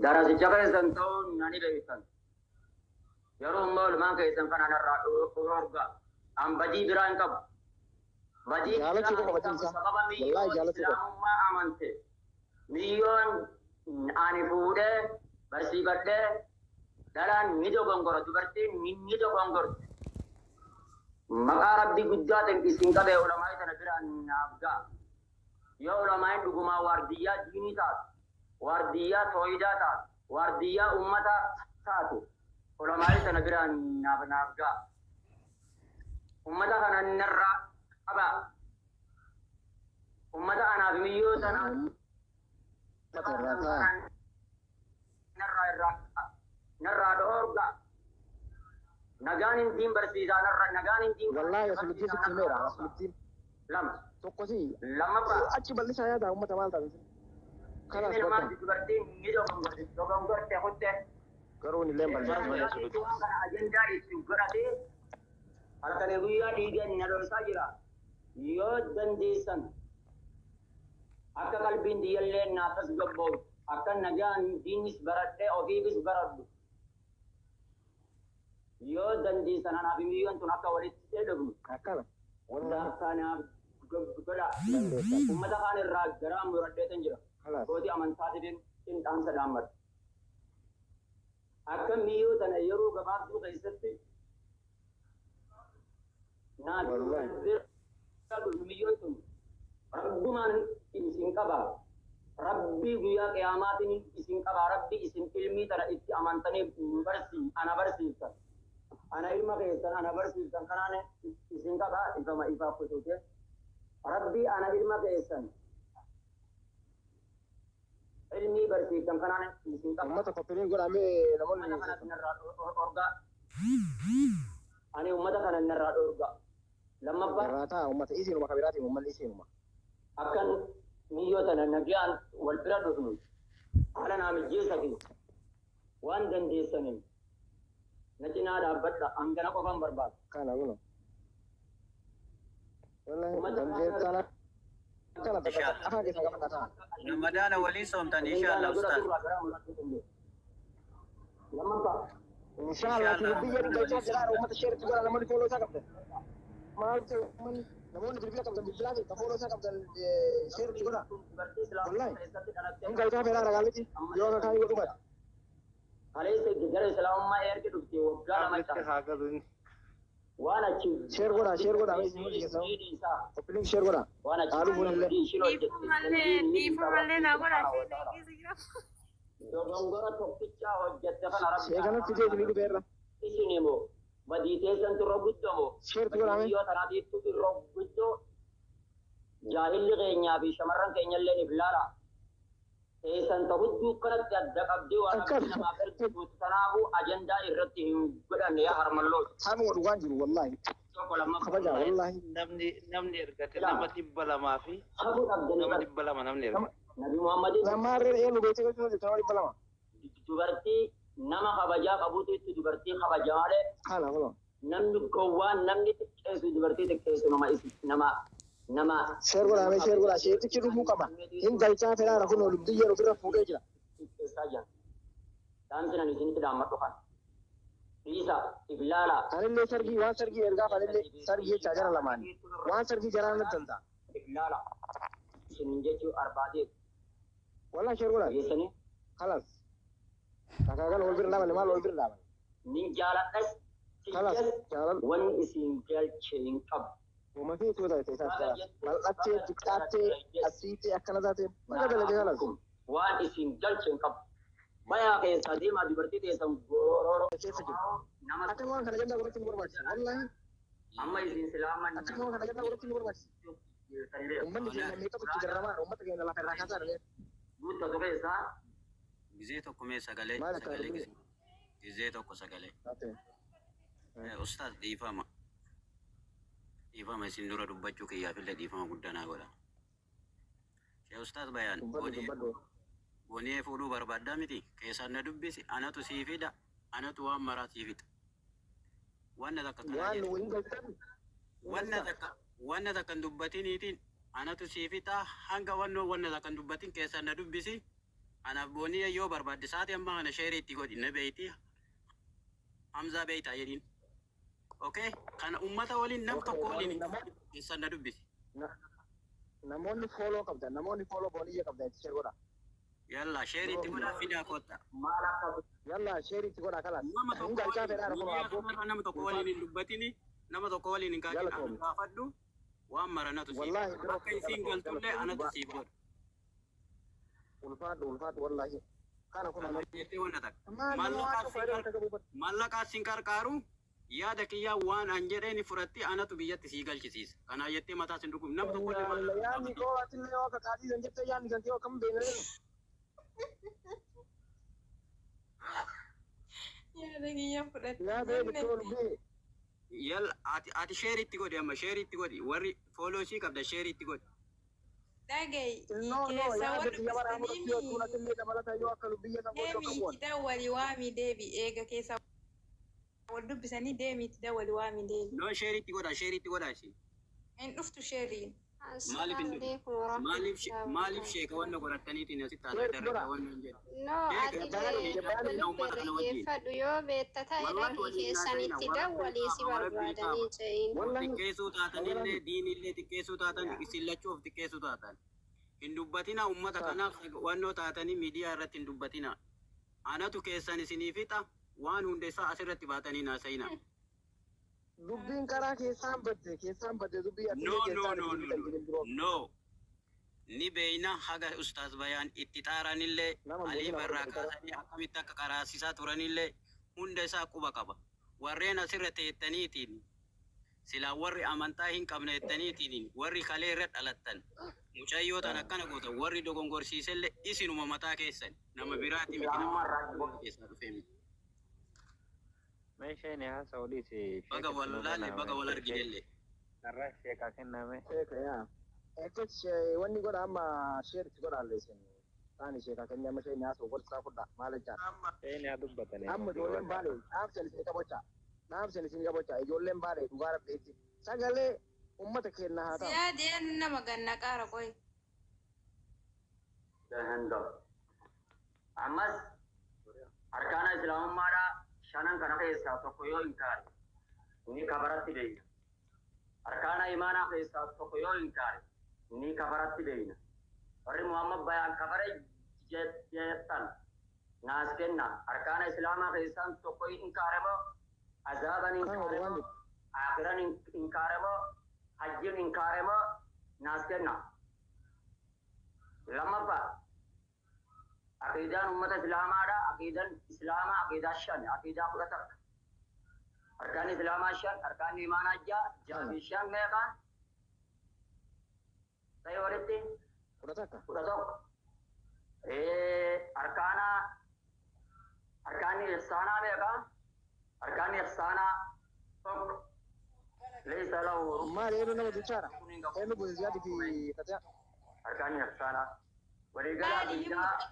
Darasicha keessan ta'uun nani beektan. Yeroo ammaa olmaan keessan kana narraa dhorga. An badii biraa hin qabu. Badii Jaalachuu biraa qofa hin badii qabu. isaa. Sababa Wallaahi miyyoon jaalachuu qofa. islaamummaa amante. Miyyoon ani fuudhee barsiifadhee dhalaan ni dogongora. Dubartiin ni dogongorti. Maqaa rabbii guddaatiin isin qabee ulamaa sana biraan naaf ga'a. Yoo ulamaan dhugumaa waardiyyaa diinii taatu, waardiyyaa tooyidaa taatu, waardiyyaa uummataa taatu, ulamaa sana biraan naaf ga'a. Uummata kana narraa qabaa. Uummata anaaf miyyoo sana Uummata irraa ta'a. narraa irraa narraa dhoorga. Nagaan hin diin barsiisaa narraa nagaan hin diin Wallaahi asuluttiin sitti himeera. Asuluttiin Lama. tokkosi Lammaffaa. achi bal'isaa yaada uummata maal taate. Kanaas Ilmi bakka namaa dubartiin ni dogongorti. Dogongorte kutte. garuu inni illee bal'isa. Waan kana ajandaa itti godhatee halkanii guyyaa dhiigan na dhorsaa jira. Yoo dandeessan akka qalbiin diyyallee naaf tasgabbootu akka nagaan diinis baradhee ofiifis baradhu. Yoo dandeessan anaaf miyyoon tun akka walitti dhufnu Akkana. Wallaahi kanaaf godha. dandeessan. Uummata kaan irraa garaa muradheetan jira. Kalaas. Kooti amantaatiin dhaamsa dhaammadha. Akka miyyoo tana yeroo gabaabduu keessatti naaf Wallaahi. bira dhufu miyyoon tun rabbumaan isin qaba. Rabbii guyyaa qiyaamaatiin isin qaba. Rabbi isin ilmii tana itti amantanii nu barsii ana barsiiftan. Ana ilma keessan ana barsiiftan kanaan isin qaba. Ifama ifaaf kutuute. Rabbii ana ilma keessan ilmii barsiiftan kanaan isin qaba. Uummata koppiliin godhamee namoonni Uummata kana narraa dhorgaa. Ani uummata kana narraa dhorgaa. Lammaffaa irraa ta'a uummata isiinuma kabiraatiin uummanni isiinuma. akkan miyyoo tana nagaan wal bira dhufnu haala naa mijjeessa fi waan dandeessaniin na cinaa dhaabbadha hangana qofan barbaada. Kana kuno. Wallaahi Uummata dandeettaan akkana takka afaan keessaa qabadhaa ta'a. Ramadaana waliin soomtan inshallah ustaz. Lammaffaa Inshallah biyya galchaa jira uummata sheeritti godha namoonni fooloo isaa qabdan. Maal ta'e uummanni namoonni bilbila qabdan bilbilaa fi fooloo isaa qabdan sheeritti godha. dubartii islaamaa Wallaahi. keessatti dhalattee Hin galchaa fedhaa ragaalitti yoo akka kaanii godhu baate. kaleessa gara islaamummaa erga dhufte waggaa 2 Qaamni caala. haa galu inni. Waan achi Sheer godha sheer godha mee isin hundi keessaa. isaa Koppiliin sheer godha. waan achi Haaluu fuunillee. ishiin hojjette. Dhiifama malee naa godha ishee keessa jira. Dogongora tokkichaa hojjette kana rabbi Sheekanatti fidee isinii dhufeerra. isin immoo badii teessan turre guddoo Sheertu godhame. Yoo tanaatiiftu irra guddoo jaahilli keenyaa fi shamarran keenyallee if laala. Teessan ta hudduu kanatti adda qabdee waan Akkas. rabbi namaaf ergitu tanaafuu ajandaa irratti hin godhanne yaa harmalloota. Hamuma dhugaan jiru wallaahi. Tokko lammaffaa. Kabaja wallaahi. Namni ergate nama 200 fi Safuu dhabdanii nama bara. 200 namni ergate. Nabi Muhammadin Lammaarree eenyu beektee gochuun jirtu nama 200. dubartii nama kabajaa qabutu itti dubartii kabajaa malee Kana kunoo. namni gowwaan namni xiqqeessu dubartii xiqqeessu nama isi nama nama Sheer godhame sheer godha sheetichi dhufuu qaba. Hin galchaa fedhaara kunoo lubbiyyeen ofirra fuudhee jira. xiqqeessaa jira. Dhaamsi nan isinitti dhaammadhu kana. Dhiisa iblaala. Anillee sargii waan sargii ergaaf anillee sargii jechaa jara lamaani. Waan sargii jaraa natti danda'a. Iblaala. Isin jechuu arbaatee Wallaahi sheer godha. dhageessanii Kalas. Takaakan wal bira dhaabanne maal wal bira dhaabanne. nin jaaladhas Kalas tiyyaas jaalal wanni isin galche hin qabu. uumatee itti ta'e isaas kalas. Bal'attee xiqqaattee asiitee akkana taatee maqa dalagee kalas. Waan isin galche hin qabu. Bayaa keessaa deemaa dubartii teessan gororo Keessa jiru. nama Akka waan kana jandaa godhachuu nu barbaachisa. Wallaahi amma isin silaaman akka waan kana jandaa godhachuu nu barbaachisa. Uummanni keenya meeqatu itti dararamaa uummata keenya lafa irraa kaasaa dha. Guuttatu keessaa Gizee tokko mee sagalee Maal akka sagalee arginu? gizee tokko sagalee. Ustaz dhiifama. Dhiifama isin dura dubbachuu kiyyaafillee dhiifama guddaa naa godha. Shee Ustaz Bayaan Dubbadhu dubbadhu. bonee fuudhuu barbaaddaa miti keessaan na dubbisi anatu sii fida anatu waan maraa sii fixa. Wanna takka kanaa Waan jedhe. nu hin galchan. Wanna takka hin dubbatiniitiin anatu sii fixa hanga wannoo wanna takka hin dubbatin keessaan na dubbisi Anaaf boonii yoo barbaadde sa'aatii ammaa kana sheerii itti godhi na beeyti. Hamzaa beeytaa jedhiin. Okay? Kana ummata waliin nam tokko waliin keessan na dubbisi. Namoonni follow qabdan, namoonni follow booniyya qabdan itti share godha. Yalla sheerii itti godhaa fidaa kotta. Maal akka Yalla sheerii itti godha kalaas. Nama Hin tokko galchaa waliin fedhaa kunoo miidiyaa abboo. kanarra nama tokko waliin hin dubbatini, nama tokko waliin hin kaasin, Galatoom. ana gaafadhu waan mara natu siif Wallaahi godha. Bakka isiin galtullee anatu siif godha. Ulfaadhu ulfaadhu wallaahi. Kana kun Kana jettee wanna takka. maal nama waan tokko fedhaa akka qabu. Mallaqaa sin qarqaaru yaada kiyyaa waan an jedhee ni fudhatti anatu biyyatti sii galchisiisa. Kanaa jettee mataa sin dhukkubne nama tokko illee maallaqa Yaadni koo atillee yoo akka qaadii san jettee yaadni kan kee akkam beekna. Yaada kiyya fudhatte. Yaada eegduu ol bee. Yalla ati sheer itti godhi, amma sheer itti godhi, warri follow ishii qabda sheer itti godhi. Dhaga'i. No no Keessa yaada wal kiyya bara fudhatti yoo tuun dubbistanii atillee dabalata yoo akka biyya san gochuu deemii qabu. itti dawwali waamii deebi. Eega keessa wal dubbisanii deemii itti dawwali waamii deebi. No, sheer itti godha, sheer itti godha ishii. Hin dhuftu sheeriin. Maaliif hin Assalamu alaikum Maaliif maaliif warahmatullahi. Sheeka wanna godhattaniitiin asitti Sheer haasa'e godha. wanna hin jedhu. No, Sheeka ati jabbaanii uummata kana wajjin. dhaggeeffadhu yoo beekta ta'e Wallahi dhaqii waliin keessan haasa'ina itti warra dawwalii si beekaama warra barbaadanii beekaama. je'in. Wallahi Xiqqeessuu taatanillee diinillee xiqqeessuu taatan isin lachuu of xiqqeessuu taatan. Hin dubbatina uummata kanaaf wannoo taatanii miidiyaa irratti hin dubbatina. Anatu keessan isinii fixa waan hunda isaa asirratti baatanii naasa'ina. Dubbiin karaa keessaan badde dubbii No atillee no keessaan no itti no bitan no jirin biroo. no. Ni beeyna haga ustaaz bayaan itti xaaranillee Nama alii boodina barraa godhate karaa. kaasanii akkamitti akka karaasisaa turanillee hunda isaa quba qaba. Warreen asirra teettaniitiin silaa warri amantaa hin qabne jettaniitiin warri kalee irra dhalattan mucayyoo tan akkana gootan warri dogongorsiisellee isinuma mataa keessan nama biraati miti nama Islaamummaa irraa keessaa dhufee miti. Meeshaan haasa'u dhiisi. Baga wal laalle baga wal arginellee. Carraa sheekaa kenname. Sheeka yaa. Akkas wanni godha amma sheer itti godha illee isin. Taani sheeka kennee amma isheen haasa'u gorsaa fudha maal jechaa. Isheen haa dubbatanii. Amma ijoolleen baale dhaabsan isin qabachaa. Dhaabsan isin qabachaa ijoolleen baale dhugaa rabbiitti. Sagalee uummata keenya haa ta'u. Siyaadeen nama ganna qaara qoy. Danda'u. Ammas arkaana islaamummaadhaa shanan kana keessaa tokko yoo hin kaane ni kabaratti beeyna. Arkaana imaanaa keessaa tokko yoo hin kaane ni kabaratti beeyna. Warri Muhammad bayaan kabare jettan naas kenna. Arkaana islaamaa keessaan tokko hin kaare moo azaaban hin Kan kaare moo waan akiran hin kaare moo hajjiin hin kaare moo naas kenna. Lammaffaa aqiidaan ummata islaamaadha. Aqiidaan islaamaa aqiidaa shan, aqiidaa 11. Arkaan islaamaa shan, arkaan imaanaa ja'a, ja'a fi shan meeqa? Ta'e walitti 11. 11. Arkaana arkaanni ihsaanaa meeqa? Arkaanni ihsaanaa tokko. Laysa lahu Maal eenyu nama jechaadha. Eenyu bu'e fi Fatiha. arkaanni ihsaanaa. Waliigala Maali hin aqiidaa mul'ata?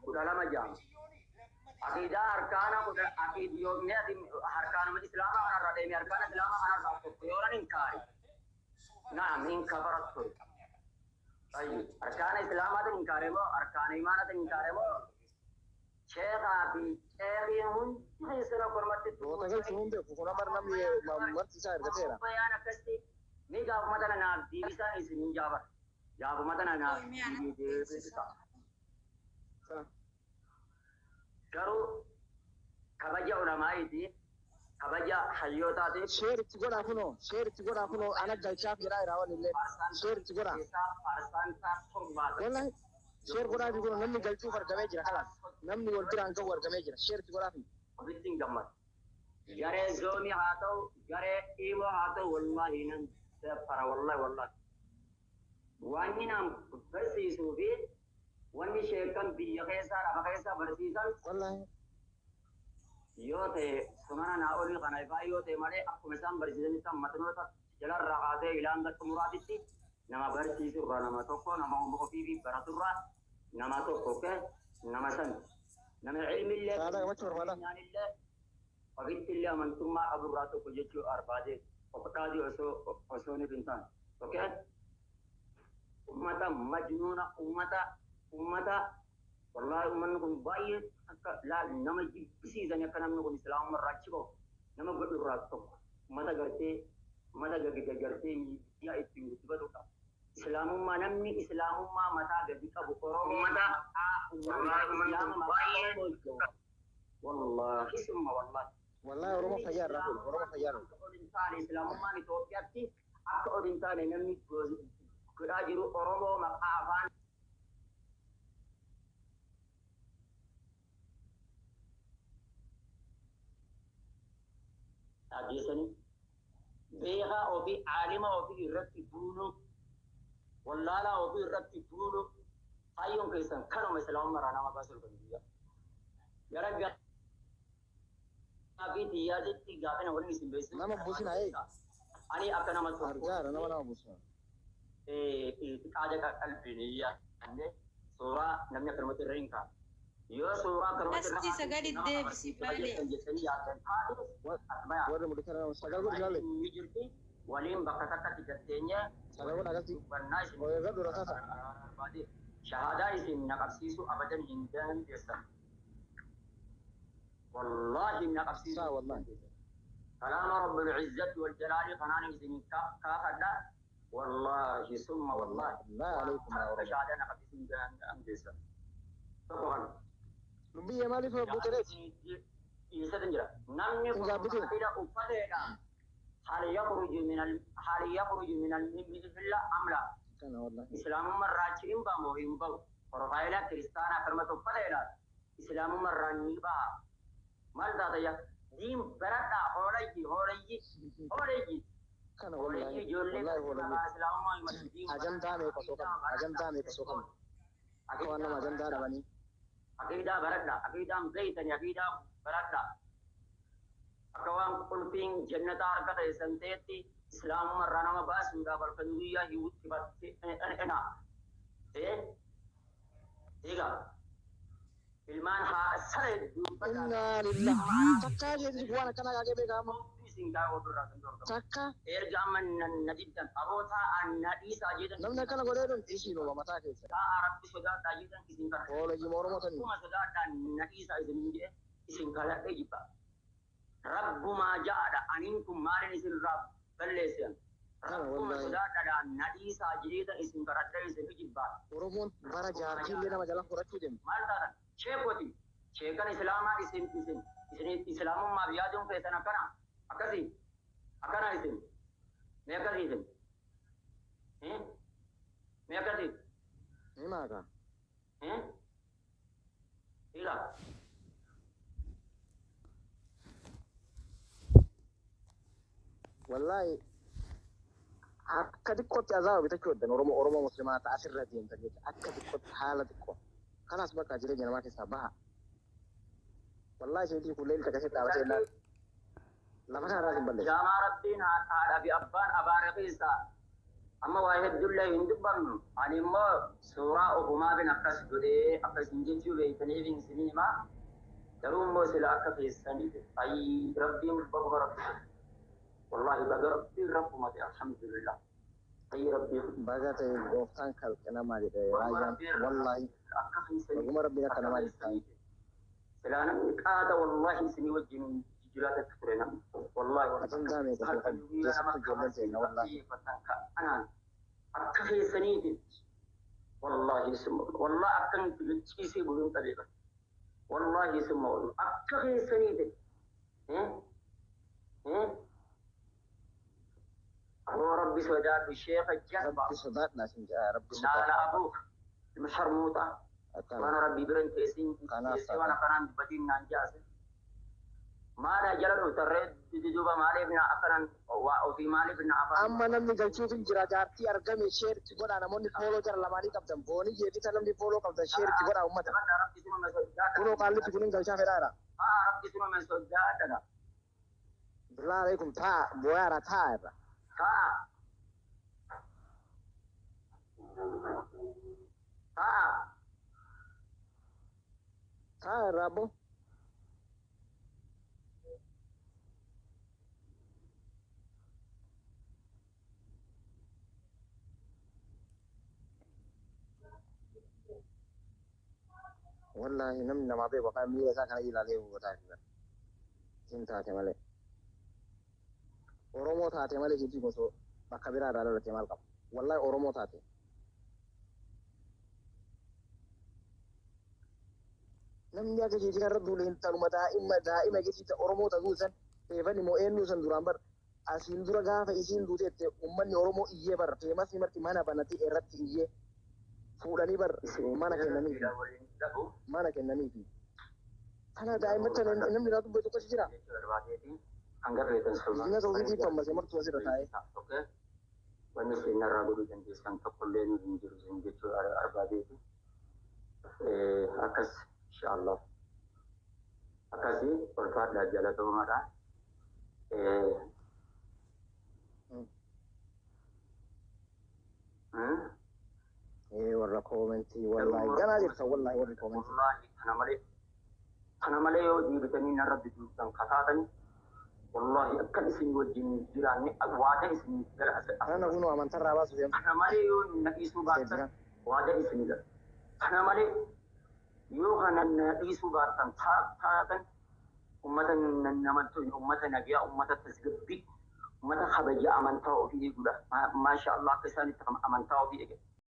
12 jaama. Aqiidaa arkaana kudha aqiidiyoomni ati arkaanuma islaamaa kanarraa deemi arkaana islaamaa kanarraa tokko yoo hin kaare. Naam hin kafarat ture. Tayyib arkaana islaamaatiin hin kaare moo arkaana imaanaatiin hin kaare moo sheekaa fi ceekiin hundi keessana kormatti Goota galchuun hin beeku. Kun amma namni marti isaa ergateera. Bayaan akkasitti ni gaafuma tana naaf deebisaa isin hin jaabar. Gaafuma tana naaf Qoy mi'a natti deebisa. Garuu kabaja ulamaa'iiti kabaja hayyootaatiif Sheer itti godhaa kunoo sheer itti godhaa kunoo ana galchaaf jedhaa jira waan illee sheer itti godhaa. Keessaa parsantaa 70. Wallahi sheer godhaa fi kunoo namni galchuuf argamee jira kalaas namni wal biraan gahu argamee jira sheer itti godhaa fi. Ofitti hin gammadu. Garee zoonii haa ta'u garee dhiimoo haa ta'u wallaahi nan seeffara wallahi wallahi. Wanni nam barsiisuu fi wanni sheekan biyya keessaa lafa keessaa barsiisan Wallahi yoo ta'e sunana naa olii kana ifaa yoo ta'e malee akkuma isaan barsiisanitti matnoota jalarraa kaasee ilaan gad xumuraatitti nama barsiisurraa nama tokko nama ofii baraturraa nama tokko ke nama san nama ilmillee Saala qabachuu barbaada. nyaanillee ofitti illee amantummaa qaburraa tokko jechuu barbaade of dhaadii osoo ni hin taane okay ummata majnuuna ummata ummata Wallaahi uummanni kun baay'ee akka laal nama jibbisiisan akka namni kun islaamummaa irraa achi bahu nama godhu irraa tokko mata gartee mata gartee miidiyaa ittiin guddifatudha. Islaamummaa namni islaamummaa mataa gadi qabu Oromoo maqaa baay'ee wallaahi summa wallaahi. Wallahi Oromoo fayyaa irraa fuudha. Oromoo fayyaa irraa. Akka ol hin taane islaamummaan Itoophiyaatti akka ol hin taane namni godhaa jiru Oromoo maqaa afaan dhageessanii beekaa ofii aalima ofii irratti duuluu wallaalaa ofii irratti duuluu hayyoon keessan kanuma islaamummaa irraa nama baasuu kan biyya. Gara gaaffii xiyyaatitti gaafina waliin isin beeksisu. Nama buusina ee. Ani akka nama tokko Argaara nama nama buusina. Qaada qalbiin yaadne suuraa namni akkanumatti irra hin kaa'u. Yoo suuraa akkanumatti irra Asti sagali deebisi baale. jettanii yaaddan taate as bayaa. Warri mul'isa nama sagal godhu jaalle. Ni jirti waliin bakka takkatti gatteenye Sagal godhu akkasitti. dubbannaa isin Hooyyaa dura taata. barbaade shahaadaa isin naqabsiisu abadan hin dandeessan. Wallaahi naqabsiisu. Saa wallaahi. كلام رب العزة والجلال قنان إذن كافدا والله ثم والله لا عليكم يا Oromoo. شهادة نقبسين أمديسا طبعا Lubbiyya maaliif buutereeti? إيسا جرا نمني قفل أفلنا هل يخرج من هل يخرج من الملة أم لا؟ Kana wallahi. إسلام مرة بامو ينبو بروفايلا كريستانا كرمة أفلنا إسلام مرة نيبا مال ذات diin baradhaa hoolayyi hoolayyi hoolayyi Kana hoolayyi wallahi. ijoollee Wallahi hoolayyi. islaamummaa Ajandaa meeqa osoo qabna? Ajandaa meeqa osoo qabna? Akka waan nama ajandaa dhabanii. Aqiidaa baradhaa aqiidaan beeytani aqiidaa baradhaa akka waan qulfiin jannataa harka ta'e san ta'etti islaamummaa irraa nama baasuudhaaf halkan guyyaa hiwutti ena egaa ilmaan haa sare Innaa lillahi. Takkaa jeetis waan akkanaa kaakee beekama. isin gaa ofirraa kan dorgamu. Takka Erga amma na diddan aboota na dhiisaa jedhan namni akkana godhee dhun isiin oba mataa keessa. Ta'a rabbi sodaadhaa jedhan isin kana. Hoolayyi Oromoo tani. Akkuma sodaadhaa na dhiisaa isin jedhe isin kaladhee jibba. Rabbumaa ja'adha aniin kun maalin isin irraa balleessan. Kana Rabbuma wallahi. sodaadhaa na dhiisaa jedheetan isin kaladhee isin jibba. Oromoon bara jaartiillee nama jala fudhachuu deemti. Maal taatan sheekoti sheekan islaamaa isin isin isin islaamummaaf yaaduun keessan akkana akkasii akkana isin mee akkasii isin mee akkasii Ni maaka. Ila Wallahi akka xiqqootti azaaba bitachuu heddan Oromoo Oromoo musliimaa ta'a asirra deemtan jecha akka xiqqootti haala xiqqoo. Kanaas bakka jireenya namaa keessaa baha. Wallahi isheetii kun leelta keessatti dhaabatee ilaalu. Lafa kanarraa hin balleessu. Jaamaa rabbiin haadhaa fi abbaan abaare keessaa amma waa hedduullee hin dubbannu. Ani immoo suuraa ofumaa bin akkas godhee akkas hin jechuu beektaniif hin isinii himaa. Garuu immoo sila akka keessanii ayyi rabbiin baguma rabbi. Wallaahi baga rabbiin rabbuma ta'e alhamdulillah. Ayyi rabbiin Baga ta'e gooftaan kalqe namaa jedhe raayyaan wallahi akka keessanii baguma rabbiin akka namaa jettan. Silaa namni qaada wallahi isinii wajjin jiraata ture namni. Wallahi Ajandaa meeqa osoo qabna? Keessattuu ijoolleen teenya wallahi. Anaan akka keessaniiti. Wallahi summa wallahi akkan ciisee buluun qabeeqa. Wallahi summa wallahi akka keessaniiti. Aboo rabbi sodaadhu sheekha jazba. Rabbi sodaadhaa sin jedha rabbi Naala sodaadhaa. abuuk ilma sharmuuxaa. Akkana. Waan rabbii biran teessin Kanaaf teessee waan akkanaan dubbatiin naan jaase. Maala jala dhuftarree duduba maaliif na akkanan waa ofii maaliif na afaan. Amma namni galchuutu hin jira jaartii argame sheerti godhaa namoonni fooloo jara lamaanii qabdan boonii jeetita namni fooloo qabdan sheerti godhaa uummata. Rabbi sinuma sodaadha. Kunoo qaallitti kunin galchaa fedhaadha. Haa rabbi sinuma sodaadha. Bilaa alaikum taa booyaara taa irra. Haa. Haa. Taa irra abbo. Wallaahi namni namaa beeku akka miira isaa kana ilaalee hubataa jira. Isin taate malee. Oromoo taate malee jechuun osoo bakka biraa irraa dhalatee maal qaba? Wallaahi Oromoo taate. Namni akka keetii kanarra duule hin taluma daa'ima daa'ima jechiisa Oromoo ta'uu san feefan immoo eenyu san duraan bar asiin dura gaafa isiin duuteette uummanni Oromoo iyyee bar feemasni marti mana banatee irratti iyyee fuudhanii bar mana kennaniifi mana kennaniifi. Kana daa'immacha namni irraa dubbatu tokkos jira. Hanga feetan somaa. Diina ta'uu fammasee martuu asirra taa'ee. Wanni isin irraa godhuu dandeessan tokkollee nu hin jiru isin jechuu barbaadeeti. Akkas inshaallah. Akkasii ulfaadhaa jalatoomaadha. Warra koomentii wallaahi ganaa jirtan wallaahi warri koomentii. Wallaahi kana malee yoo deebitanii narra dubbiftan kakaatanii wallaahi akkan isin wajjin jiraanne waada isin gara Kana kunoo amantarraa baasuuf deemtu. Kana malee yoo na dhiisuu baattan waada isin gara. Kana malee yoo kana na dhiisuu baattan taatan ummata namantu ummata nagiyaa ummata tasgabbii ummata kabaja amantaa ofii eeguudha. Maasha Allah akka isaan itti amantaa ofii eegan.